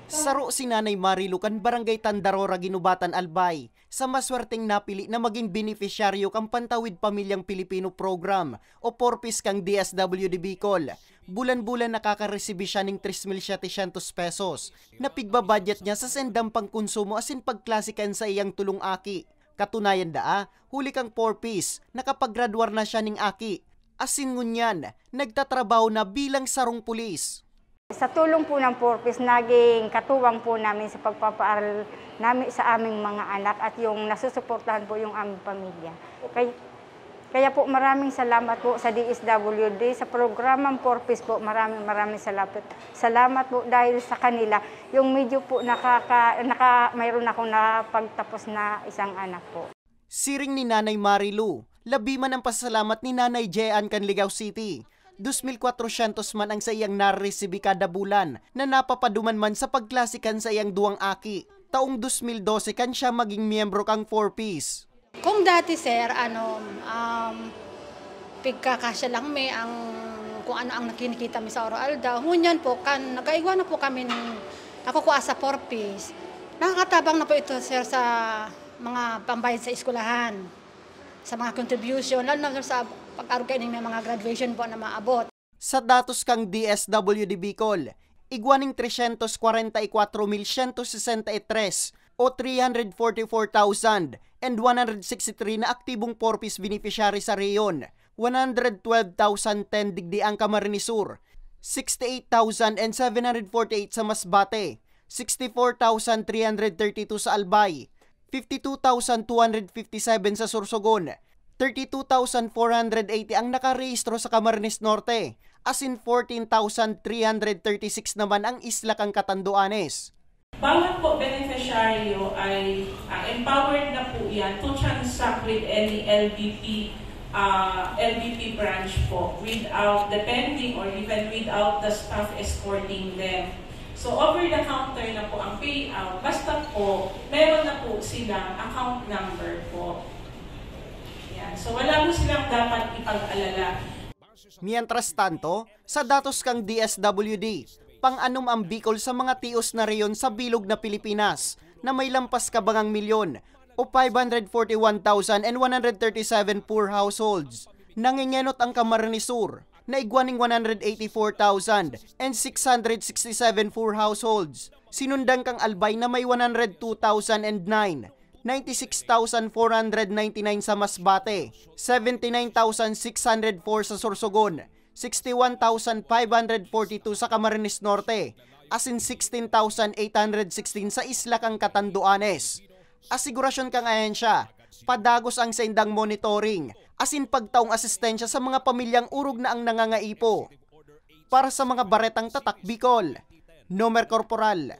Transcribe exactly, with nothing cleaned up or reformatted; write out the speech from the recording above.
Saro si Nanay Marilu kan Barangay Tandarora, Guinobatan, Albay, sa maswerteng napili na magin benepisyaryo kan Pantawid Pamilyang Pilipino Program o Four Ps kan D S W D Bicol. Bulan-bulan nakakaresibi siya ning tres mil setecientos pesos na pigbabudget niya sa sendang pangkonsumo asin pagklase kan saiyang tolong aki. Katunayan daa, huli kan Four Ps, nakapagradwar na siya ning aki. Asin ngunyan, nagtatrabaho na bilang sarong pulis. Sa tulong po ng Four Ps, naging katuwang po namin sa pagpapaaral namin sa aming mga anak at yung nasusuportahan po yung aming pamilya. Kay-, kaya po maraming salamat po sa D S W D, sa programang Four Ps po. Maraming, maraming salamat. Salamat po dahil sa kanila. Yung medyo po nakaka-, naka-, mayroon akong napagtapos na isang anak po. Siring ni Nanay Marilu, labi man ang pasalamat ni Nanay Jean kan Ligao City. Dos mil kwatrosyentos man ang saiyang nareresibi kada bulan na napapaduman man sa pagklase kan saiyang duwang aki. Taong dos mil dose kan siya maging miyembro kan Four Ps. Kung dati, sir, ano, um, pigkakasya lang mi ang kung ano ang nakinikita mi sa araw-aldaw. Ngunyan po, kan nagkaigwa na po kami ng nakukuha sa Four Ps, nakakatabang na po ito, sir, sa mga pambayad sa eskwelahan, sa mga contribution, lalo na sa pag-arog kayo ng mga graduation po na maabot. Sa datos kan D S W D Bicol, igwa ning tresyentos kwarenta y kwatro mil syentos sesenta y tres o three hundred forty-four thousand and one hundred sixty-three na aktibong Four Ps beneficiary sa rehiyon, one hundred twelve thousand ten digdi ang Camarines Sur, sixty-eight thousand and seven hundred forty-eight sa Masbate, sixty-four thousand three hundred thirty-two sa Albay, fifty-two thousand two hundred fifty-seven sa Sorsogon, thirty-two thousand four hundred eighty ang nakarehistro sa Camarines Norte, asin fourteen thousand three hundred thirty-six naman ang isla kan Catanduanes. Bawat po beneficiaryo ay, ah, empowered na po yan to transact with any L B P, ah, L B P branch po without the pending or even without the staff escorting them. So, over the counter na po ang payout, basta po meron na po silang account number po. Yan. So, wala po silang dapat ipag-alala. Mientras tanto, sa datos kan D S W D, pang-anom ang Bicol sa mga tios na rehiyon sa bilog na Pilipinas na may lampas kabangang milyon o five hundred forty-one thousand and one hundred thirty-seven poor households. Nangengenot ang Camarines Sur na igwa ning one hundred eighty-four thousand and six hundred sixty-seven poor households. Sinundan kang Albay na may one hundred two thousand and nine, ninety-six thousand four hundred ninety-nine sa Masbate, seventy-nine thousand six hundred four sa Sorsogon, sixty-one thousand five hundred forty-two sa Camarines Norte, asin sixteen thousand eight hundred sixteen sa isla kan Catanduanes. Asigurasyon kan ahensya, padagos ang saindang monitoring, asin pagtaong asistensya sa mga pamilyang orog na ang nangangaipo. Para sa mga Baretang Tatak Bicol, Nomer Corporal,